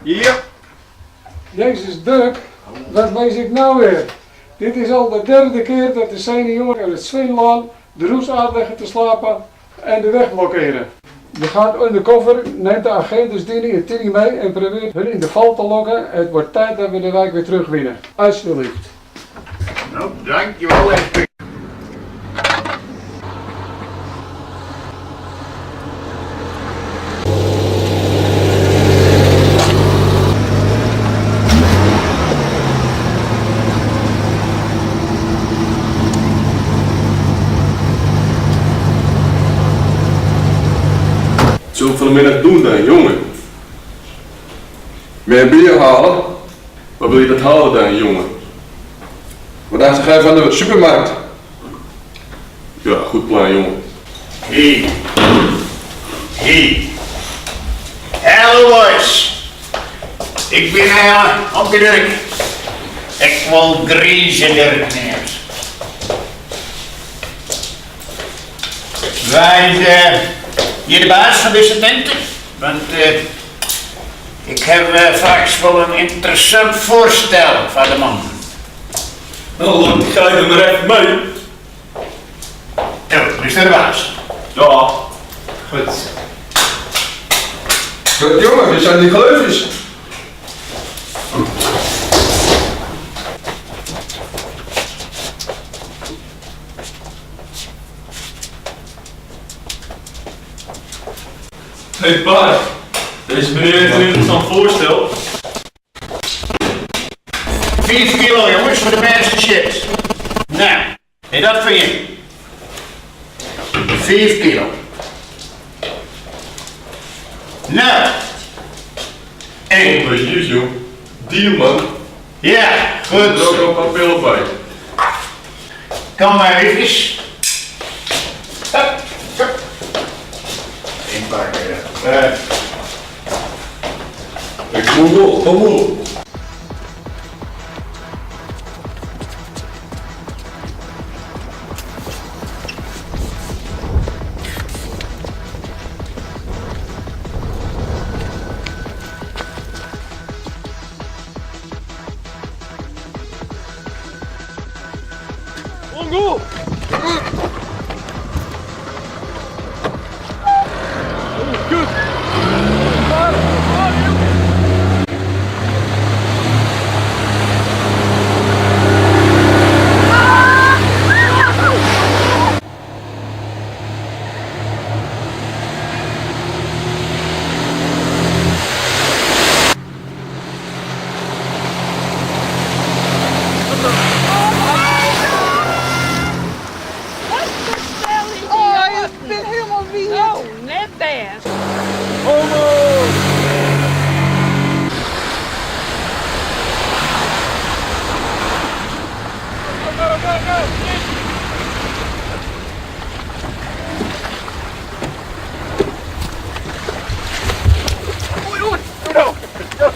Ja. Jezus Durk, wat lees ik nou weer? Dit is al de derde keer dat de senioren uit het Swinlân de roes aanleggen te slapen en de weg blokkeren. Je gaat undercover, neemt de agentes Dini en Tini mee en probeert hun in de val te lokken. Het wordt tijd dat we de wijk weer terugwinnen. Alsjeblieft. Nou, dankjewel inspecteur. Zullen we van de middag doen dan, jongen? Meer bier halen? Waar wil je dat halen dan, jongen? Wat dacht jij van de supermarkt? Ja, goed plan, jongen. Hey. Hey. Hallo boys. Ik ben op de Dirk. Ik wil Grieze Dirk neer. Wij zijn hier de baas van deze tent. Want ik heb straks wel een interessant voorstel van de man. Nou, dan ga je er maar even mee. Zo, is de baas. Ja. Goed. Goed jongen, wie zijn die gleufjes? Hey Bart, deze meneer heeft een interessant voorstel. 5 kilo jongens voor de beste chips. Nou, en dat voor je. 5 kilo. Nou. En, Oh, jezus joh. Deal man. ja, Er goed. ook al een paar pillen bij. Kom maar even. Hup, hup. Inpakken. Ik moet op, kom op. Ongo! Oh, kut! Oh, ik ben helemaal wiet. Oh, net best. Homo! Go, go, go, go! Oei, oei! Go, go!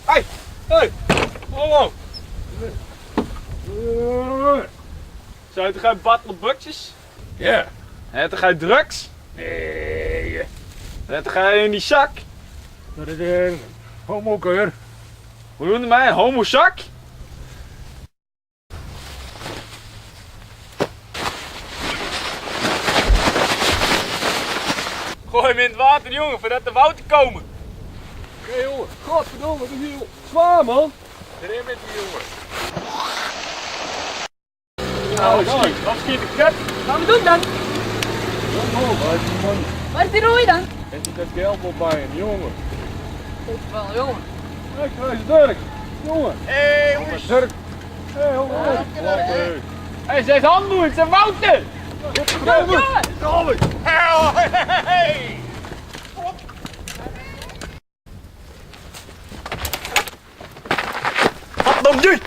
Hey! Hey! Hallo! Zou je gaan battelen bukjes? Ja. Heb je drugs? Nee. Heb je in die zak? Dat is een homokeur. Hoe noemde mij? Een homozak? Gooi hem in het water, jongen, voordat de wouden komen. Oké jongen, godverdomme, dat is hier zwaar man. Erin met die jongen. Nou, schiet, wat schiet de kut? Wat gaan we doen dan? Waar is die rooi dan? En die dat geld wel bij hem, jongen. Op wel, jongen. Kijk, daar is Dirk. Jongen. Hey jongens. Dirk. Hé, hey, jongen. Hij zegt handdoen, het zijn Wouter! Jongen! Hey, hey, hey. Wat dan nu?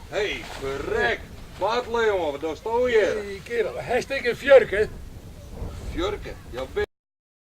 Hé, verrek. Bartle, jongen, wat doe je hier? Hey, kerel, hast ek in fjurke? Fjurke, ja.